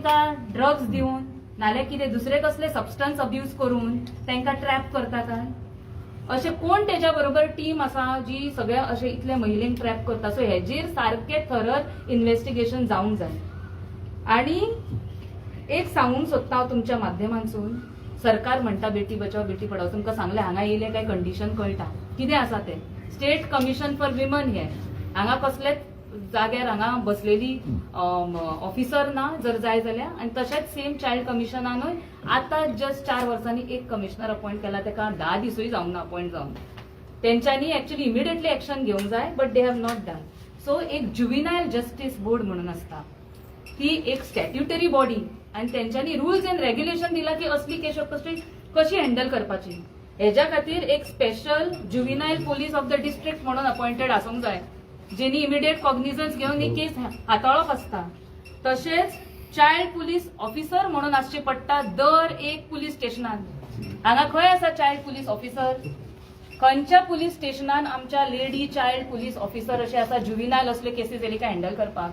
तांकां ड्रग्स दिवन नाल्यार कितें दुसरे कसले सबस्टन्स अब्यूज करून तांकां ट्रॅप करता काय? अशें कोण तेच्या बरोबर टीम आसा जी सगळ्या अशे इतले महिलेंक ट्रॅप करता? सो हेजेर सारकें थरर इन्व्हेस्टिगेशन जावंक जाय. आणि एक सांगूंक सोदता हांव तुमच्या माध्यमांतसून, सरकार म्हणटा बेटी बचाव बेटी पढाओ. तुमकां सांगलें, हांगा येयलें काय कंडिशन कळटा कितें आसा तें. स्टेट कमिशन फॉर विमन हे हांगा कसलेच जाग्यार हांगा बसलेली ऑफिसर ना जर जाय जाल्यार. आनी तशेंच सेम चायल्ड कमिशनानूय आतां जस्ट 4 वर्सांनी एक कमिशनर अपॉयंट केला. ताका 10 दिसूय जावंक ना अपॉयंट जावन. तेंच्यांनी एक्चुअली इमिडिएटली एक्शन घेवंक जाय, but they have not done so. एक जुविनायल जस्टीस बोर्ड म्हणून आसता, ती एक स्टॅट्युटरी बॉडी आनी तेंच्यांनी रुल्स अँड रेग्युलेशन दिला की असली केश कशी कशी हँडल करपाची. हेज्या खातीर एक special juvenile police of the district म्हणून अपॉयंटेड आसूंक जाय, जेनी इमिडिएट कॉग्निझन्स घेवन ही केस हाताळप आसता. तशेंच चायल्ड पुलीस ऑफिसर म्हणून आसचे पडटा दर एक पुलीस स्टेशनान. हांगा खंय आसा चायल्ड पुलीस ऑफिसर? खंयच्या पुलीस स्टेशनान आमच्या लेडी चायल्ड पुलीस ऑफिसर अशे आसा, जुविनायल असले केसीस येयले काय हँडल करपाक?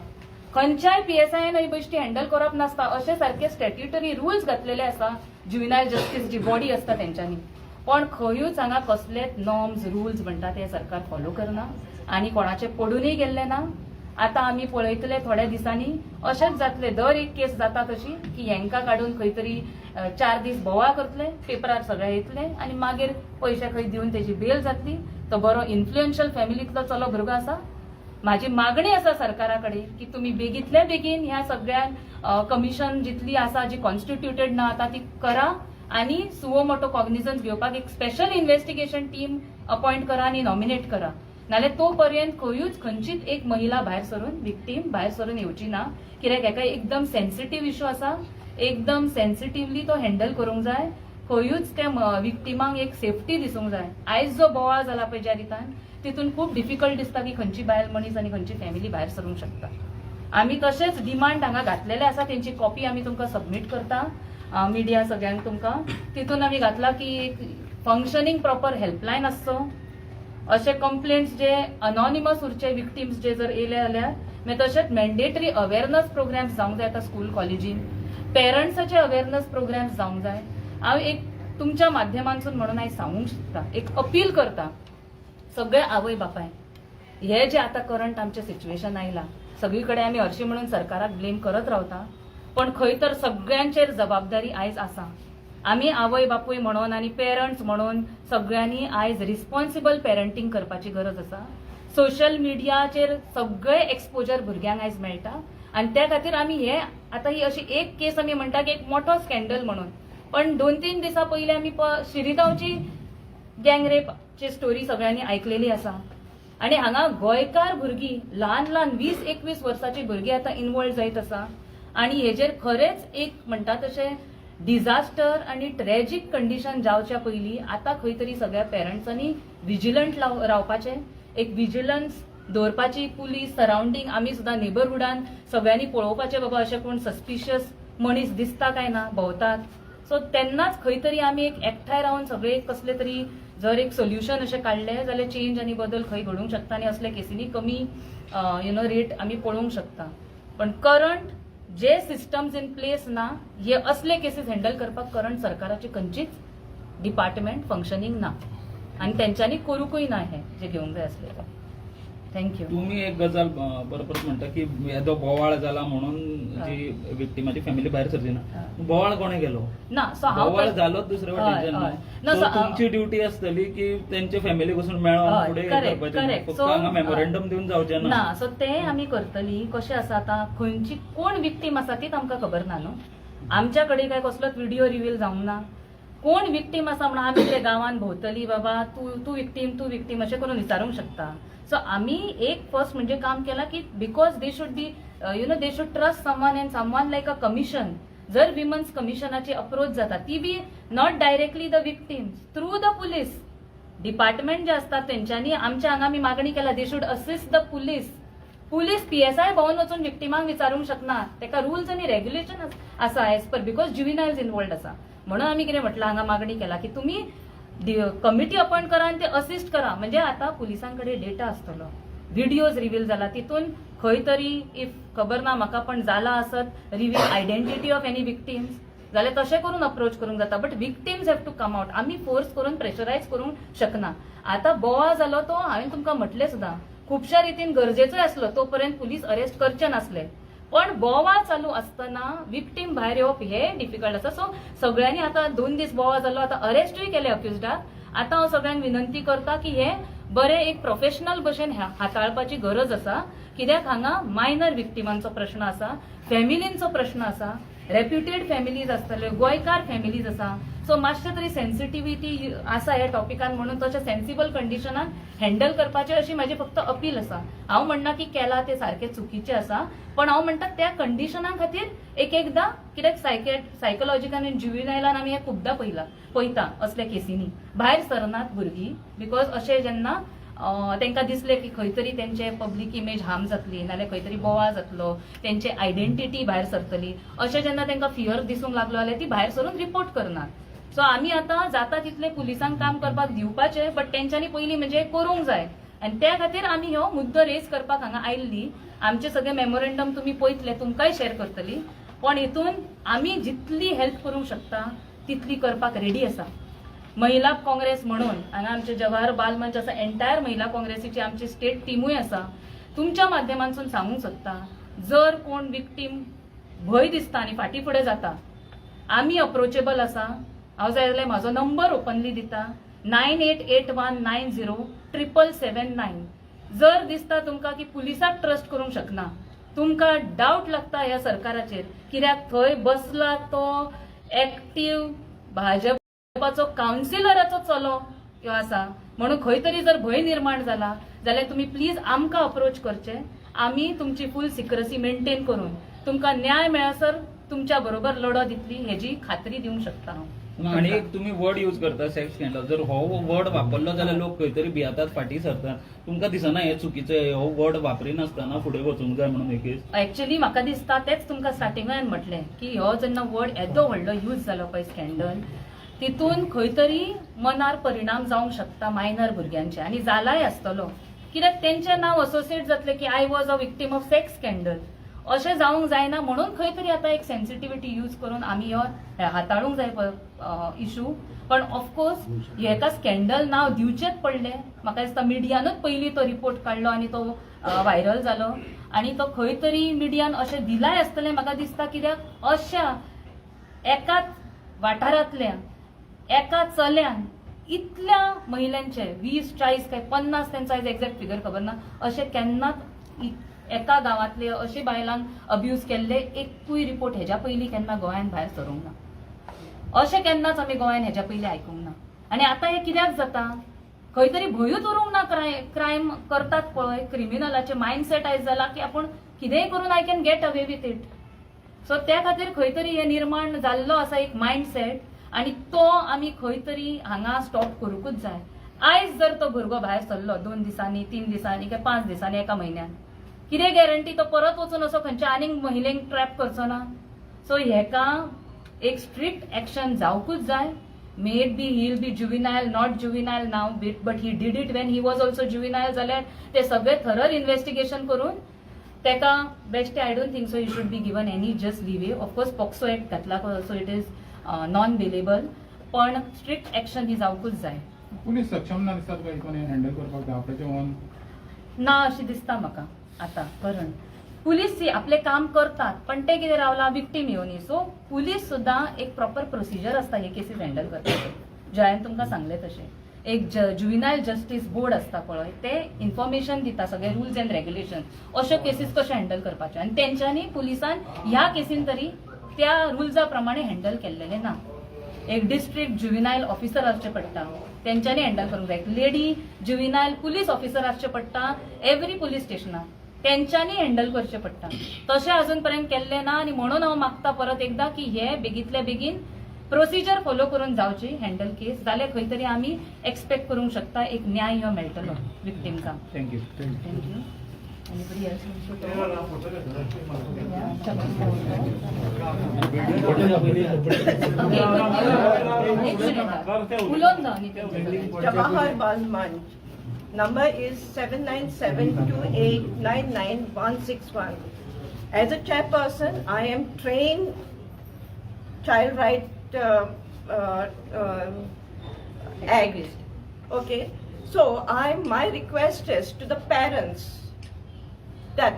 खंयच्याय पीएसआयन ही गोश्टी हँडल करप नासता. अशे सारके स्टॅट्युटरी रुल्स घातलेले आसा जुविनायल जस्टीस जी बॉडी आसता तेंच्यांनी, पण खंयूच हांगा कसलेच नॉर्म्स, रुल्स म्हणटा ते सरकार फॉलो करना आनी कोणाचे पडूनय गेल्ले ना. आतां आमी पळयतले, थोड्या दिसांनी अशेंच जातले. दर एक केस जाता तशी की हेंकां काडून खंय तरी 4 दीस बोवाळ करतले, पेपरार सगळे येतले आनी मागीर पयशे खंय दिवन तेजी बेल जातली. तो बरो इन्फ्लुएन्शियल फॅमिलींतलो चलो भुरगो आसा. माझी मागणी आसा सरकारा कडेन की तुमी बेगीतल्या बेगीन ह्या सगळ्यांक कमिशन जितली आसा, जी कॉन्स्टिट्युटेड ना आतां, ती करा आनी सुओ मोटो कॉग्निझन्स घेवपाक एक स्पेशल इन्व्हेस्टिगेशन टीम अपॉयंट करा आनी नॉमिनेट करा. नाल्यार तो पर्यंत खंयूच खंयचीच एक महिला भायर सरून, विक्टीम भायर सरून येवची ना, कित्याक हेका एकदम सेन्सिटीव इशू आसा. एकदम सेन्सिटिवली तो हँडल करूंक जाय. खंयूच त्या विक्टिमांक एक सेफ्टी दिसूंक जाय. आयज जो बोवाळ जाला पळय ज्या रितान, तितून खूब डिफिकल्ट दिसता की खंयची बायल मनीस आनी खंयची फॅमिली भायर सरूंक शकता. आमी तशेंच डिमांड हांगा घातलेले आसा, तेंची कॉपी आमी तुमकां सबमीट करता, मिडिया सगळ्यांक तुमकां. तितून आमी घातला की एक फंक्शनींग प्रॉपर हेल्पलायन आसचो, अशे कंप्लेंट्स जे अनॉनिमस उरचे विक्टिम्स जे जर येयले जाल्यार. मागीर तशेंच मॅन्डेटरी अवेरनस प्रोग्राम्स जावंक जाय आतां स्कूल कॉलेजीन, पेरंट्साचे अवेरनस प्रोग्राम्स जावंक जाय. हांव एक तुमच्या माध्यमांतसून म्हणून हांव सांगूंक सोदता, एक अपील करता सगळे आवय बापाय, हे जे आतां करंट आमचें सिच्युएशन आयलां सगळी कडेन, आमी हरशीं म्हणून सरकाराक ब्लेम करत रावता, पण खंय तर सगळ्यांचेर जबाबदारी आयज आसा. आमी आवय बापूय म्हणून आनी पेरंट्स म्हणून सगळ्यांनी आयज रिस्पॉन्सिबल पेरंटींग करपाची गरज आसा. सोशल मिडियाचेर सगळे एक्सपोजर भुरग्यांक आयज मेळटा आनी त्या खातीर आमी हे आतां ही अशी एक केस आमी म्हणटा की एक मोठो स्कॅन्डल म्हणून, पण 2-3 दिसां पयलीं आमी शिरिगांवची गँग रेपची स्टोरी सगळ्यांनी आयकलेली आसा आनी हांगा गोंयकार भुरगीं, ल्हान ल्हान 20-21 वर्साची भुरगीं आतां इनवॉल्व जायत आसा. आनी हेजेर खरेंच एक म्हणटा तशें डिझास्टर आनी ट्रेजीक कंडिशन जावच्या पयलीं आतां खंय तरी सगळ्या पेरंट्सांनी विजिलंट रावपाचें, एक विजिलन्स दवरपाची. पुलीस सरावंडींग, आमी सुद्दां नेबरहुडान सगळ्यांनी पळोवपाचें, बाबा अशें कोण सस्पिशियस मनीस दिसता काय ना भोंवतात. सो तेन्नाच खंय तरी आमी एक एकठांय रावन सगळे कसले तरी जर एक सोल्युशन अशें काडलें जाल्यार चेंज आनी बदल खंय घडूंक शकता आनी असल्या केसींनी कमी you know rate आमी पळोवंक शकता. पण current J systems in place ना, हे असले केसीस हँडल करपाक करंट सरकाराची खंयचीच डिपार्टमेंट फंक्शनींग ना आनी तेंच्यांनी करूंकूय ना हें जे घेवंक जाय आसलें तें. Thank you. तुम्ही एक गजाल बरोबर म्हणटा की येदो बोवाळ जाला म्हणून जी विक्टिमाची फॅमिली भायर सरची ना. बोवाळ कोणे केलो? ना, सो हांव बोवाळ जालोच दुसरे वाटेनच्यान. ना, न्हू. So तुमची ड्युटी आसतली की तेंचे फॅमिली पासून मेळोन फुडें हे करपाचें. फक्त हांगा मेमोरेंडम दिवन जावचें ना. ना, सो ते आमी करतली. कशें आसा, आतां खंयची कोण विक्टीम आसा तीच आमकां खबर ना न्हू. आमच्या कडेन काय कसलोच व्हिडिओ रिवील जावंक ना. कोण विक्टीम आसा म्हणून आमी ते गांवान भोंवतली, बाबा तूं तूं विक्टीम, तूं विक्टीम अशें करून विचारूंक शकता. सो आमी एक फर्स्ट म्हणजे काम केलां की because they should be you know they should trust someone and someone like a commission. जर विमन्स कमिशनाची अप्रोच जाता, ती बी not directly the victims, through the police department जे असतात, तेंच्यांनी आमच्या हांगा आमी मागणी केला, they should assist the police. Police PSI भोंवन वचून विक्टिमांक विचारूंक शकना. तेका रुल्स आनी रेग्युलेशन आसा as per, because juveniles involved आसा. म्हणून आमी कितें म्हटलां, हांगा मागणी केला की तुमी कमिटी अपॉयंट करा आनी ते असिस्ट करा. म्हणजे आता पुलिसांकडे डेटा आसतलो, व्हिडिओज रिवील जाला, तितून खंयची विक्टीम आसा, कोण विक्टीम आसा, खंय तरी if खबर ना म्हाका, पण जाला आसत reveal identity of any victims जाल्यार तशें करून अप्रोच करूंक जाता, but victims have to come out. आमी फोर्स करून प्रेशरायज करूंक शकना. आतां बोवाळ जालो तो हांवें तुमकां म्हटलें सुद्दां, खुबश्या रितीन गरजेचोय आसलो, तो पर्यंत पुलीस अरेस्ट करचे नासले. पण बोवाळ चालू आसतना विक्टीम भायर येवप हे डिफिकल्ट आसा. सो सगळ्यांनी आतां 2 दीस बोवाळ जालो, आतां अरेस्टूय केले अक्युजडाक. आतां हांव सगळ्यांक विनंती करता की हे बरें एक प्रोफेशनल भशेन हाताळपाची गरज आसा, कित्याक हांगा मायनर विक्टिमांचो प्रश्न आसा, फॅमिलींचो प्रश्न आसा. रेप्युटेड फॅमिलीज आसतल्यो, गोंयकार फॅमिलीज आसा. सो मातशें तरी सेन्सिटिविटी आसा ह्या टॉपिकान, म्हणून तशें सेन्सिबल कंडिशनान हँडल करपाचें अशी म्हाजी फक्त अपील आसा. हांव म्हणना की केला ते सारकें चुकीचें आसा, पण हांव म्हणटा त्या कंडिशना खातीर एक एकदां, कित्याक सायकोलॉजिकल आनी ज्युविनायलान आमी हें खुबदां पळयलां, पळयता असल्या केसींनी भायर सरनात भुरगीं, because अशें जेन्ना तांकां दिसलें की खंय तरी तेंचे पब्लीक इमेज हार्म जातली, नाल्यार खंय तरी बोवाळ जातलो, तेंचे आयडेंटिटी भायर सरतली, अशें जेन्ना तांकां फियर दिसूंक लागलो जाल्यार ती भायर सरून रिपोर्ट करनात. सो आमी आतां जाता तितले पुलिसांक काम करपाक दिवपाचें, बट तेंच्यांनी पयलीं म्हणजे करूंक जाय आनी त्या खातीर आमी हो मुद्दो रेज करपाक हांगा आयिल्ली. आमचे सगळे मेमोरेंडम तुमी पळयतले, तुमकांय शेअर करतली. पण हितून आमी जितली हेल्प करूंक शकता तितली करपाक रेडी आसा. महिला काँग्रेस म्हणून हांगा आमचे जवाहर बाल मंच आसा, एंटायर महिला काँग्रेसीची आमची स्टेट टिमूय आसा. तुमच्या माध्यमांतसून सांगूंक सोदता, जर कोण विक्टीम भंय दिसता आनी फाटीं फुडें जाता, आमी अप्रोचेबल आसा. हांव जाय जाल्यार म्हाजो नंबर ओपनली दिता, 9881907779. जर दिसता तुमकां की पुलिसाक ट्रस्ट करूंक शकना, तुमकां डावट लागता ह्या सरकाराचेर, कित्याक थंय बसला तो एक्टीव भाजपाचो कावन्सिलराचो चलो ह्यो आसा, म्हणून खंय तरी जर भंय निर्माण जाला जाल्यार तुमी प्लीज आमकां अप्रोच करचे. आमी तुमची फूल सिक्रसी मेंटेन करून तुमकां न्याय मेळसर तुमच्या बरोबर लढो दितली हेजी खात्री दिवंक शकता हांव. आणि एक तुम्ही वर्ड यूज करता, सेक्स स्कॅन्डल. जर हो वर्ड वापरलो जाल्यार लोक खंय तरी भियेतात, फाटीं सरतात. तुमकां दिसना हें चुकीचें, हो वर्ड वापरिनासतना फुडें वचूंक जाय म्हणून एक ऍक्च्युली म्हाका दिसता तेच तुमकां स्टार्टिंगान म्हटलें की हो जेन्ना वर्ड येदो व्हडलो यूज जालो पळय स्कॅन्डल, तितून खंय तरी मनार परिणाम जावंक शकता मायनर भुरग्यांचे आनी जालाय आसतलो, कित्याक तेंचें नांव असोसिएट जातलें की I was a victim of sex scandal. अशें जावंक जायना म्हणून खंय तरी आतां एक सेन्सिटिविटी यूज करून आमी हो हाताळूंक जाय इशू. पण ऑफकोर्स हेका स्कॅन्डल नांव दिवचेच पडलें. म्हाका दिसता मिडियानूच पयलीं तो रिपोर्ट काडलो आनी तो व्हायरल जालो आनी तो खंय तरी मिडियान अशें दिलाय आसतलें म्हाका दिसता, कित्याक अशा एकाच वाठारांतल्या एका चल्यान इतल्या महिलांचे 20, 40 काय 50, तेंचो आयज एक्झॅक्ट फिगर खबर ना, अशें केन्नाच एका गांवांतले अशे बायलांक अब्यूज केल्ले एकूय रिपोर्ट हेज्या पयलीं केन्ना गोंयांत भायर सरूंक ना. अशें केन्नाच आमी गोंयांत हेज्या पयलीं आयकूंक ना. आनी आतां हें कित्याक जाता? खंय तरी भंयूच उरूंक ना. क्रायम करतात पळय, क्रिमिनलाचे मायंडसेट आयज जाला की आपूण कितेंय करून I can get away with it. So त्या खातीर खंय तरी हे निर्माण जाल्लो आसा एक मायंडसेट आनी तो आमी खंय तरी हांगा स्टॉप करूंकूच जाय. आयज जर तो भुरगो भायर सरलो 2 दिसांनी, 3 दिसांनी काय 5 दिसांनी, एका म्हयन्यान, कितें गॅरंटी तो परत वचून असो खंयच्या आनीक महिलेक ट्रॅप करचो ना? सो हेका एक स्ट्रिक्ट एक्शन जावकूच जाय. May it be he'll be juvenile, not juvenile now, but he did it when he was also juvenile जाल्यार ते सगळे थरर इन्व्हेस्टिगेशन करून तेका बेश्टे, I don't think so he should be given any just leeway. Of course POCSO Act घातला, so it is non bailable, पण strict action ही जावकूच जाय. Police सक्षम ना दिसतात काय हितून हँडल करपाक आपल्याचे ओन? ना अशें दिसता म्हाका आतां, कारण पुलीस सी आपलें काम करतात, पण ते कितें रावला विक्टीम येवनी. सो पुलीस सुद्दां एक प्रॉपर प्रोसिजर आसता हे केसीस हँडल करपाचे. जे हांवें तुमकां सांगलें तशें एक जुविनायल जस्टीस बोर्ड आसता पळय, ते इन्फॉर्मेशन दिता सगळे रुल्स अँड रेग्युलेशन, अश्यो केसीस कशे हँडल करपाच्यो. आनी तेंच्यांनी पुलिसान ह्या केसीन तरी त्या रुल्सा प्रमाणे हँडल केल्लेलें ना. एक डिस्ट्रिक्ट जुविनायल ऑफिसर आसचे पडटा, तेंच्यांनी हँडल करूंक जाय. एक लेडी जुविनायल पुलीस ऑफिसर आसचे पडटा एवरी पुलीस स्टेशनार, तेंच्यांनी हँडल करचें पडटा. तशें अजून पर्यंत केल्लें ना आनी म्हणून हांव मागता परत एकदां की हे बेगींतल्या बेगीन प्रोसिजर फॉलो करून जावची हँडल केस, जाल्यार खंय तरी आमी एक्सपेक्ट करूंक शकता एक न्याय हो मेळटलो विक्टिम्सांक. Thank you. Thank you. Anybody else wants to talk? Okay, एक मिनिट, उलोवन जाव न्ही तेंच्या सगळ्यांनी. जवाहर बाल मंच. Number is 7972899161. As a chairperson, I am trained child right act. Okay, so I my request is to the parents that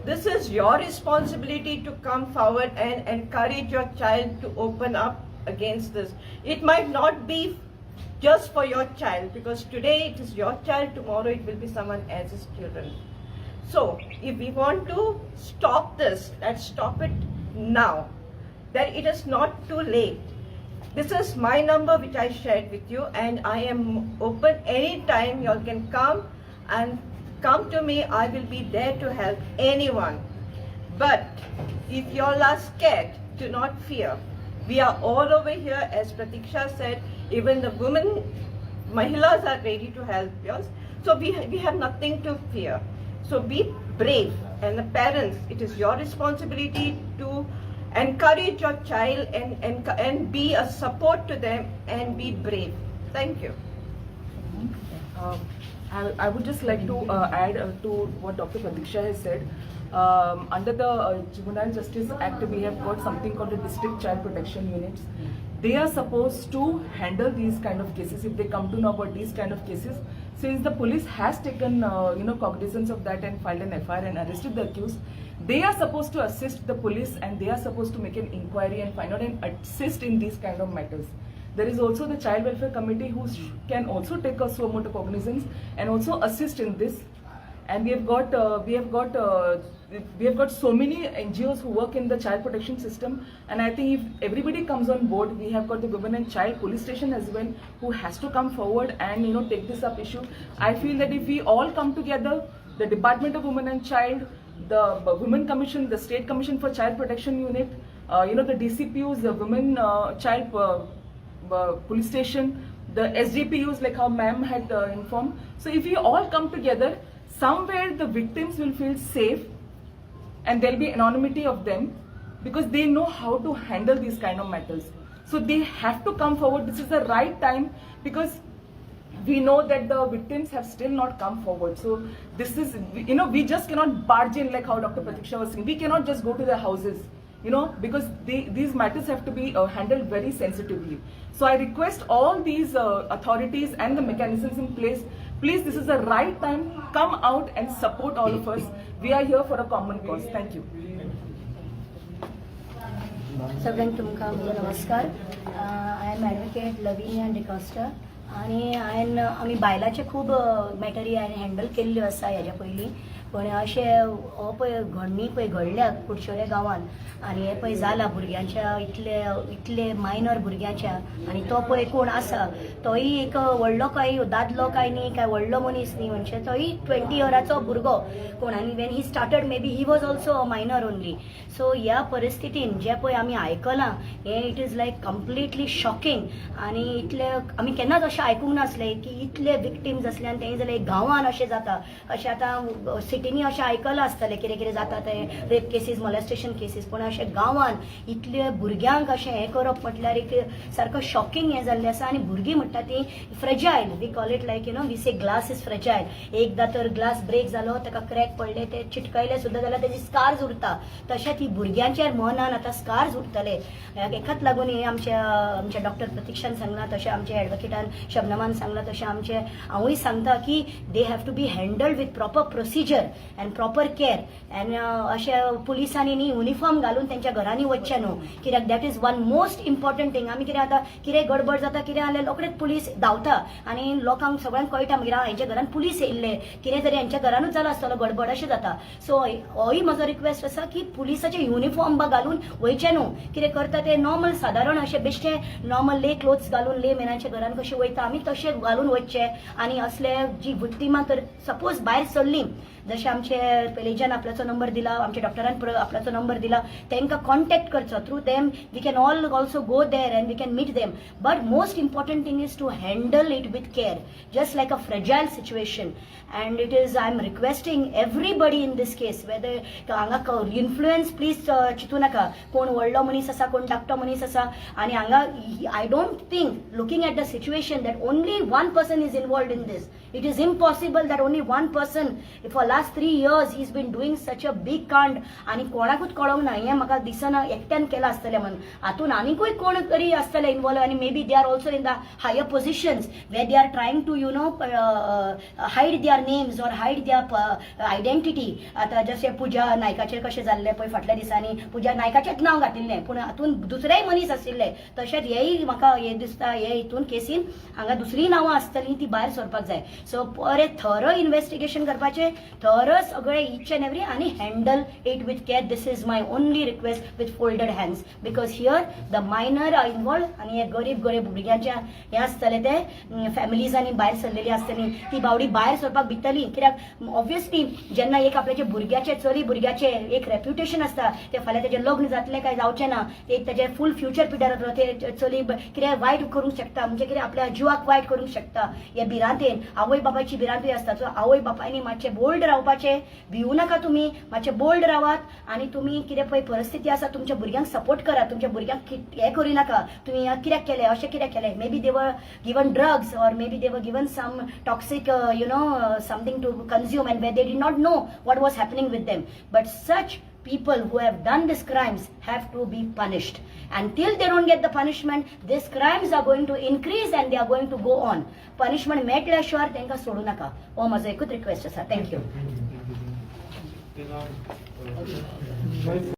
this is your responsibility to come forward and encourage your child to open up against this. It might not be just for your child, because today it is your child, tomorrow it will be someone else's children. So if we want to stop this, let's stop it now. That it is not too late. This is my number which I shared with you, and I am open anytime. You all can come and come to me. I will be there to help anyone. But if you all are scared, do not fear. We are all over here, as Pratiksha said, even the women, mahilas, are ready to help us. So we have nothing to fear. So be brave. And the parents, it is your responsibility to encourage your child and be a support to them and be brave. Thank you. I would just like to add to what Dr. Pratiksha has said. Under the Juvenile Justice Act, we have got something called the District Child Protection Units. They are supposed to handle these kind of cases if they come to know about these kind of cases. Since the police has taken cognizance of that and filed an FIR and arrested the accused, they are supposed to assist the police and they are supposed to make an inquiry and find out and assist in these kind of matters. There is also the Child Welfare Committee who can also take a suo motu cognizance and also assist in this. And we have got so many NGOs who work in the child protection system. And I think if everybody comes on board, we have got the Women and Child Police Station as well, who has to come forward and take this up issue. I feel that if we all come together, the Department of Women and Child, the Women Commission, the State Commission for Child Protection Unit, the DCPUs, the Women Child Police Station, the SDPUs, like how ma'am had informed. So if we all come together, somewhere the victims will feel safe and there'll be anonymity of them because they know how to handle these kind of matters. So they have to come forward. This is the right time because we know that the victims have still not come forward. So this is, we just cannot barge in, like how Dr. Pratiksha was saying. We cannot just go to their houses, because these matters have to be handled very sensitively. So I request all these authorities and the mechanisms in place, please, this is the right time, come out and support all of us. We are here for a common cause. Thank you. सगळ्यांक तुमकां म्हजो नमस्कार. I am Advocate Lavinia D'Costa आनी हांवें आमी बायलाचे खूब मॅटरी हांवें handle केल्ल्यो आसा हेज्या पयलीं, पण अशें हो पळय घडणी पळय घडल्या कुडचडे गांवान आनी हें पळय जालां भुरग्यांच्या, इतले इतले मायनर भुरग्यांच्या. आनी तो पळय कोण आसा तोय एक व्हडलो काय दादलो काय न्ही, काय व्हडलो मनीस न्ही, म्हणजे तोय 20 इयराचो भुरगो कोण. आनी when he started, maybe he was also a minor only. So ह्या परिस्थितीन जें पळय आमी आयकलां हें, it is like completely shocking. आनी इतले आमी केन्नाच अशें आयकूंक नासलें की इतले विक्टीम्स आसले आनी तें जाल्यार गांवान अशें जाता. अशें आतां सिटींनी अशें आयकलां आसतलें कितें कितें जाता तें, रेप केसीस, मोलेस्टेशन केसीस, पूण अशें गांवान इतले भुरग्यांक अशें हें करप म्हटल्यार एक सारको शॉकिंग हें जाल्लें आसा. आनी भुरगीं म्हणटा ती fragile. We call it like, we say glass is fragile. एकदां तर ग्लास ब्रेक जालो, ताका क्रॅक पडले, ते चिटकयले सुद्दां जाल्यार तेजी स्कार्स उरता. तशेंच ही भुरग्यांच्या मनान आतां स्कार्स उरतले. हेकाच लागून हे आमच्या आमच्या डॉक्टर प्रतिक्षान सांगलां तशें, आमच्या एडवोकेटान शबनमान सांगलां तशें, आमचे हांवूय सांगता की they have to be handled with proper procedure and proper care. And अशें पुलिसांनी न्ही युनिफॉर्म घालून तेंच्या घरांनी वचचें न्हू, कित्याक that is one most important thing. आमी कितें आतां कितें गडबड जाता, कितें जाल्यार रोखडेच पुलीस धांवता आनी लोकांक सगळ्यांक कळटा मागीर हेंच्या घरान पुलीस येयल्ले, कितें तरी हेंच्या घरानूच जाला आसतलो गडबड, अशें जाता. सो होय म्हजो रिक्वेस्ट आसा की पुलिसाचे युनिफॉर्म बा घालून वयचें न्हू. कितें करता ते नॉर्मल सादारण अशें बेश्टे नॉर्मल ले क्लोथ्स घालून ले मेनाच्या घरान कशें वयता आमी तशें घालून वचचें. आनी असले जी विक्टिमां तर सपोज भायर सरली जशें आमचे पेलेजान आपल्याचो नंबर दिला, आमच्या डॉक्टरान आपल्याचो नंबर दिला, तांकां कॉन्टॅक्ट करचो. Through them we can all also go there and we can meet them. But most important thing is to handle it with care, just like a fragile situation. And it is, I am requesting everybody in this case, whether हांगा influence please चिंतू नाका, कोण व्हडलो मनीस आसा, कोण धाकटो मनीस आसा. आनी हांगा I don't think, looking at the situation, that only one person is involved in this. It is impossible that only one person for last 3 years he's been doing such a big कांड आनी कोणाकूच कळोंक ना. हें म्हाका दिसना एकट्यान केलां आसतलें म्हणून. हातून आनीकूय कोण तरी आसतले इन्वॉल्व आनी maybe they are also in the higher positions where they are trying to hide their names or hide their identity. आतां जशें पुजा नायकाचेर कशें जाल्लें पळय फाटल्या दिसांनी, पुजा नायकाचेंच नांव घातिल्लें पूण हातून दुसरेय मनीस आशिल्ले. तशेंच हेय म्हाका हें दिसता, हे हितून केसीन हांगा दुसरीय नांवां आसतलीं, ती भायर सरपाक जाय. सो बरें थरो इन्वेस्टिगेशन करपाचें, थरो सगळें इच एंड एवरी आनी handle it with care. This is my only request with folded hands, because here the minor are involved आनी हे गरीब गरीब भुरग्यांच्या हें आसतलें, ते फॅमिलीजांनी भायर सरलेली आसतली, ती बावडी भायर सरपाक भितली. कित्याक ऑब्वियसली जेन्ना एक आपल्याचे भुरग्याचे, चली भुरग्याचे एक रेप्युटेशन आसता, ते फाल्यां तेजें लग्न जातलें काय जावचें ना, एक तेजें फूल फ्युचर पिड्ड्यार जातलो. ते चली कितें वायट करूंक शकता, म्हणजे कितें आपल्या जिवाक वायट करूंक शकता हे भिरांतेन. आवय बापायची भिरांतूय आसता. सो आवय बापायनी मातशें बोल्ड रावपाचें, भिवू नाका तुमी, मातशें बोल्ड रावात आनी तुमी कितें पळय परिस्थिती आसा, तुमच्या भुरग्यांक सपोर्ट करात. तुमच्या भुरग्यांक हें करूं नाका, तुमी कित्याक केलें, अशें कित्याक केलें. Maybe they were given drugs or maybe they were given some toxic something to consume and where they did not know what was happening with them. But such people who have done these crimes have to be punished, and till they don't get the punishment, these crimes are going to increase and they are going to go on. Punishment मेळटल्या शिवाय तांकां सोडू नाका, हो म्हजो एकूच request आसा. Thank you. Thank you.